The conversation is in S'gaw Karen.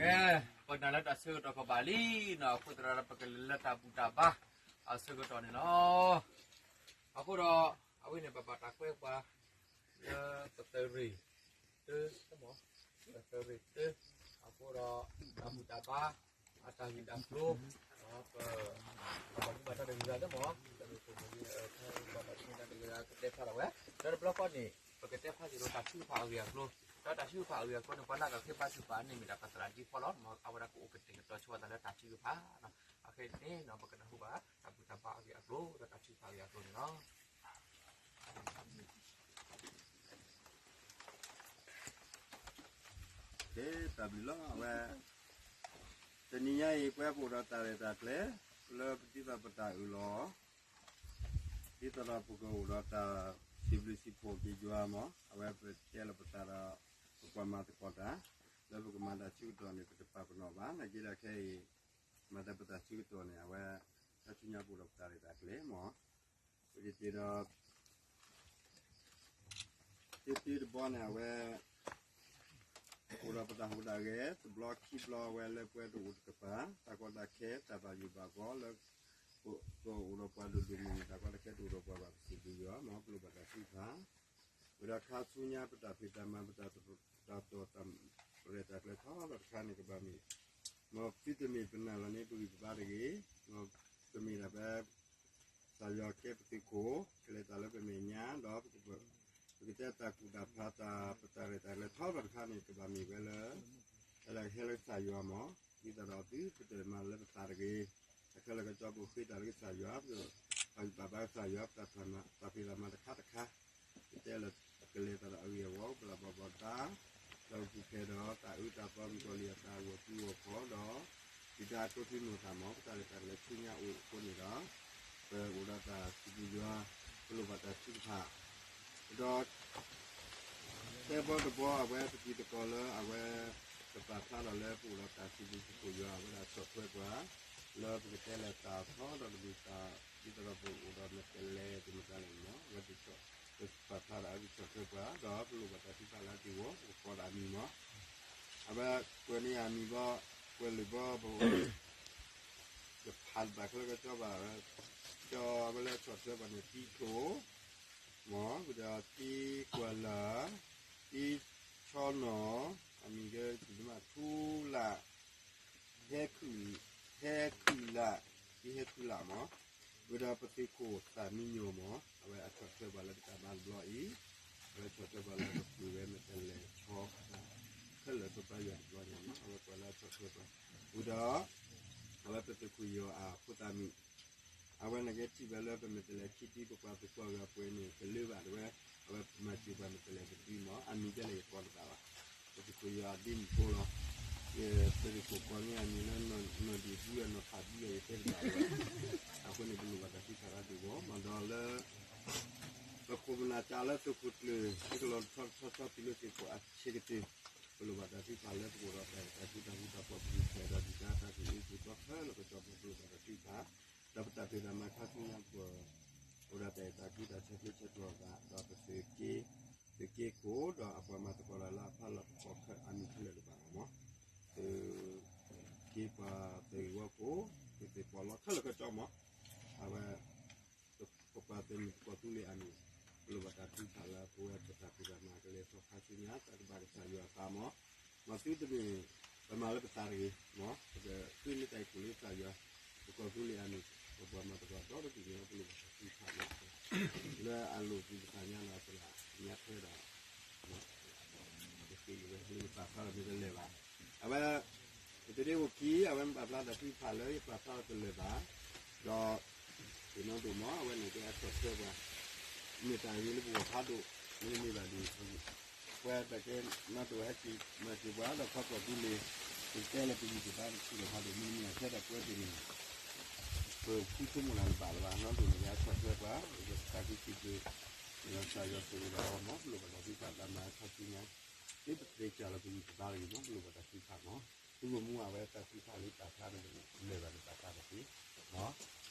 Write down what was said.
ကဲ, ပနာ်လၢတၢ်ဆၢကတီၢ်ကဘၣ်လံနီၤ, အဃိသတးဒီးပကလဲၤလၢတၢ်ဘူၣ်တၢ်ဘါအဆၢကတီၢ်န့ၣ်လီၤ. အဃိဒီး အဝဲန့ၣ် ပဘၣ်တၢ်ကွဲပှၤ လၢပသရ့ၣ်တၢ, ပသရ့ၣ်တၢ, အဃိဒီး တၢ်ဘူၣ်တၢ်ဘါ အတၢ်ဂ့ၢ်တၢ်ကျိၤ, ပ ပဘၣ်ဘူၣ်ဘၣ်တၢ်တဂ့ၤဂၤသ့မး, တၢ်ဘူၣ်တၢ်ဘါတဂ့ၤဂၤကတဲဖျါထီၣ်ဝဲ, ဒီးတဘျီဃီန့ၣ် ပကတဲဖျါယိၤဒီးတၢ်ထုကဖၣ်အဂ့ၢ်အကျိၤ, ဒီးတၢ်ထုကဖၣ်အဂ့ၢ်အကျိၤန့ၣ် ပှၤလၢအကဃ့ဘါထုကဖၣ်န့ၣ် မ့ၢ်ဒၣ်ပသရၣ်ဒ်ဖီလီၤ, အဝဲဒၣ်ကအိၣ်ကတဲာ်ကတီၤဆိဝဲဒၣ်လၢတၢ်ထုကဖၣ်, အခဲအံၤန့ၣ် ပကနၢ်ဟူဘၣ် တၢ်ဘူၣ်တၢ်ဘါအဂ့ၢ်အကျိၤ ဒီးတၢ်ထုကဖၣ်အဂ့ၢ်အကျိၤန့ၣ်လီၤ. ကဲ, တၢ်ဘျုးလီၤ. အဝဲ တနံၤညါအံၤ ပဝဲပအိၣ်ဒီးတၢ်ရဲၣ်တၢ်ကျဲၤ လၢဒ်သိးပတၢ်အၢၣ်လီၤ, ဒ်သိးဒီးပကအိၣ်ဒီးတၢ်စံးဘျုးစံးဖှိၣ်က့ၤယွၤမး, အဝဲပတဲလီၤပသးဒီး ပပှၤမၤသကိးတၢ် လၢပကမၤတၢ်ဆၢကတီၢ်န့ၣ် ပတပာ်ပနီၣ်ဘၣ်, နာ်က့ဒီးခဲအံၤ မၤတၢ်ပတၢ်ဆၢကတီၢ်န့ၣ် အဝဲ ခါဆူညါပအိၣ်ဒီးပတၢ်ရဲၣ်တၢ်ကျဲၤမး, ပကတဲဒီး တ့တ့တဘီန့ၣ် အဝဲ အိၣ်ဒီးပတၢ်ဟူးတၢ်ဂဲၤ တဘျီခံဘျီ အဝဲလၢပှဲၤတအိၣ်တကပၤ တၢ်ကီတၢ်ခဲ တၢ်ဘၣ်ယိၣ်ဘၣ်ဘီလၢ ကအိၣ်ဒီးပှၤဒိၣ်ဒိၣ်မုၢ်မုၢ် တၢ်ကီတၢ်ခဲတအိၣ်ဒီးပှၤဘၣ် ပစံးဘျုးယွၤမး ပလိၣ်ဘၣ်တၢ်ထုကဖၣ်, ဝံၤဒီးခါဆူညါပတၢ်ဖံးတၢ်မၤ ပတၢ်တ တၢ်တိာ်တၢ်ရဲၣ်တၢ်ကျဲၤထီဒီးတခါန့ၣ် ကဘၣ်မ့ၢ် မ်သုတမ့ၢ်ပနာ်လီၤန့ၣ် ပဂံၢ်ပဘါတဂ့ၤ, မ်ပမ့ၢ်ဒၣ်ဖဲ ကစၢ်ယွၤကဲပသုးခိၣ် ကလဲၤတၢ်လၢပမဲာ်ညါ ဒီး ပကတဲတၢ်ကူၣ်တၢ်ဖး တၢ်ပတၢ်ရဲၣ်တၢ်ကျဲၤထီဒီးတခါန့ၣ် ကဘၣ်မ့ၢ်ဝဲလၢ ဟဲလၢကစၢ်ယွၤမး, ဒ်သိးဒီးသုပတမၤလၢပသးတဂ့ၤ, အခဲလၢာ်ကစီဒီးပဃ့တၢ်လၢကစၢ်ယွၤ, ပပာ်ဘၣ်ကစၢ်ယွၤ ပတၢ်ဖံးတၢ်မၤတခါတခါ ပတဲလၢကလဲၤတၢ်ဒီးအဂ့ၢ်အဂီၢ် ပလၢဘီဘီတၢ်, ဒီးပူၤဖျဲးဒီးတၢ်အၢတၢ်သီမုၣ်ကီၤလံၢ်အတၢ်ဂီၤတုၤဂီၤခီဒီး ဒုၣ်ဒါအကျိချံမျိာ်သၣ်မး ပတၢ်ရဲၣ်တၢ်ကျဲၤဆူညါအိၣ်အဃိန့ၣ်ဒီး ပအိၣ်ဒီးတၢ်စံးဘျုးယွၤ, ပလိၣ်ဘၣ်တၢ်ထုကဖၣ်, ဒီး တဲဘီတဘီအဝဲပတံၤသကိးလၢအဝဲ ကပာ်ဖျါထီၣ်လၢပအိၣ်ဒီးတၢ်စံးဘျုးစံးဖှိၣ်ယွၤ အဝဲဒၣ်ဆီၣ်ထွဲပှၤ လၢပကတဲလၢတၢ်ထီဒီးတမုာ်တၢ် ဒ်သိးဒီးပအိၣ်ဒီးမဲာ်တဲးလဲး တမတၤလဲၣ်န့ၣ်မး အဝဲ ပာ်ဖျါဒီးအဝဲဆီၣ်ထွဲပှၤ ဒီးပလိၣ်ဘၣ်တၢ်ထုကဖၣ်လၢအဒံးဝီ ပကကိးဒီးအမံၤမး အဝဲကွဲးန့ၢ်အမံၤဘီ ကွဲးလံာ်ဘီ ပ ယဖးတဘၣ်ခဲလၢာ်ကစီဘၣ်, ကၠီအဝဲလၢဆီၣ်ထွဲပှၤန့ၣ် တံဆိၣ်, မ့ၢ် ဝံၤဒီးတံကွၢ်လၢ်, တံဆီနီၢ်, အမံၤကဲ ထူလၢ်, ဟဲခုၣ်, ဟဲခုၣ်လၢ်, တံဟဲခုၣ်လၢ်မ့ၢ်, ဝံၤဒီးပသုးခိၣ်သၣ်မံညိၣ်မ့ၢ် အဝဲအဆီၣ်ထွဲပှၤလၢပတၢ်ဘါတဘျီအံၤ, အဝဲဆီၣ်ထွဲပှၤလၢပပှ့ၤဝဲမဲာ်တဲးလဲးဆီ ခဲလၢာ်ပဘါယွၤတဘျီညါမ့ၢ် အဝဲပှၤလၢအဆီၣ်ထွဲပှၤ, ဝံၤဒီး အဝဲပသုးခိၣ်ယီၤအဖိသၣ်မံၤ အဝဲန့ၣ်ကဲထံၣ်ဝဲလၢပမဲာ်တဲးလဲးခံထံ ပပှၤသုးဖိအဂၤပှဲၤန့ၣ် ကလၢဘၣ်တဝဲ, အဝဲမၤစၢၤပှၤမဲာ်တဲးလဲးတဒုမ့ၢ် အမံၤဒ်လဲၣ်ယကိးတဘၣ်ဘၣ်, ပသုးခိၣ်ယီၤအဒ့မုၣ်ဖိလီၤ, ယသုးခိၣ်ကိးန့ၢ်အမံၤလၢနီၢ်ဒံၣ်ဘု နီၢ်ဖးဘု ယတဲတဘၣ်ဘၣ်, အဃိန့ၣ် ပလိၣ်ဘၣ်တၢ်ထုကဖၣ်လၢဒံးဝီ မ့ၢ်ဒီးလၢ ပခိၣ်ပနၢ်စးလၢသုးခိၣ်ကျၢၢ် ဟဲကလီၤထီတဆီဆီတုၤလၢသုးခိၣ်အဆံးကတၢၢ်, ပလိၣ်ဘၣ်တၢ်ထုကဖၣ်လၢပကအိၣ်ဒီးတၢ်အဲၣ်တၢ်ကွံတၢ်ဃူတၢ်ဖိး ပကဖျဲးဒီးဒုၣ်ဒါတၢ်ကရၢကရိသီခဲလၢာ်ကစီဒီ ပလိၣ်ဘၣ်တၢ်ထုကဖၣ်, ဒီးပတၢ်ဖံးတၢ်မၤခါဆူညါပ အိၣ်ဒီးတၢ်အဲၣ်တၢ်ကွံတၢ်ဆဲးကျၢဆဲးကျိးအသး ဒီးပသုးက့, သုးက့ခိၣ် ဒီးအပှၤမၤသကိးတၢ်လၢအဖီလာ်ပခီၣ်ခဲအမံၤခဲလၢာ်တဘၣ်မ့ၢ်, သုးက့ပှၤသုးဂ့ၢ်ဝီခိၣ်, သုးပီးလီခဲလၢာ်ကစီမ့ၢ်, အဝဲ ပပှၤသုးမုၢ်သကိးသူလ့ၤအမံၤ, ပလိၣ်ဘၣ်တၢ်ထုကဖၣ်လၢပဝဲပတၢ်ဖံးတၢ်မၤကလဲၤထီၣ်ခါဆူညါ တၢ်ကဘၣ်ကစၢ်ယွၤအသးမ့ၢ်, မ့ၢ်သုတမ့ၢ် ပမၤလၢပသးတဂ့ၤမ့ၢ်, ပကဃ့န့ၢ်တၢ်အုၣ်က့ၤလၢကစၢ်ယွၤ, ပသကိးသူလ့ၤအမံၤ, ပပှၤမၤသကိးဒီတဘ့ၣ်န့ၣ် ပလိၣ်ဘၣ်တၢ်ထုကဖၣ်မ့ၢ်, လၢအလိၣ်သ့ၣ်တဖၣ်ညါဒီးသရၣ် ညါထွဲဒီး ပဃ့ဝဲလၢယပာ်ဖျါဒီးမ့ၢ်တလဲၤဘၣ်, အဝဲ ပတဒ့အိၣ်ခံ အဝဲမ့ၢ်ပာ်ဖျါတၢ်ထုကဖၣ်လၢယပာ်ဖျါဒီးတလဲၤဘၣ်, ဒီး ပနီၢ်ဒိၣ်မ့ၢ် အဝဲန့ၣ်ကဲအဆီၣ်ထွဲပှၤ, မ့ၢ်တၢ်ဂ့ၤလၢပဂီၢ်ဖးဒိၣ်, မ့တမ့ၢ်ဘၣ်ဒ် ပဝဲတၢ်ကဲနီၢ်ဒိၣ်ဟဲက့ၤမၤစၢၤပှၤဒီးခီဖျိသူလ့ၤ, ပတဲလၢပဂံၢ်ပဘါတဆံးဒီးဖးဒိၣ် မ့တမ့ၢ်အခဲဒီးပဝဲသ့ၣ်န့ၣ် ပဃုဆိကမိၣ်တၢ်တဘၣ်လၢၤဘၣ်, နီၢ်ဒိၣ်န့ၣ်ကဲအဆီၣ်ထွဲပှၤ, ပတၢ်ကံၣ်ကံၣ်ဘျုး, ဒီးကစၢ်ယွၤဆိၣ်ဂ့ၤဘၣ်အီၤမ့ၢ် ပလိၣ်ဘၣ်တၢ်ထုကဖၣ်တၢ်မၤခါဆူညါ, မ့ၢ်ပသ့ၣ်ညါလၢပဂံၢ်ပဘါတဂ့ၤမ့ၢ် ပလိၣ်ဘၣ်တၢ်ထုကဖၣ်မ့ၢ်, သုဂီၢ်မူအဝဲတၢ်ထုကဖၣ်လၢပာ်ဖျါန့ၣ် လဲၤဘၣ်န့ၣ်ပာ်ဖျါတသ့မ့ၢ်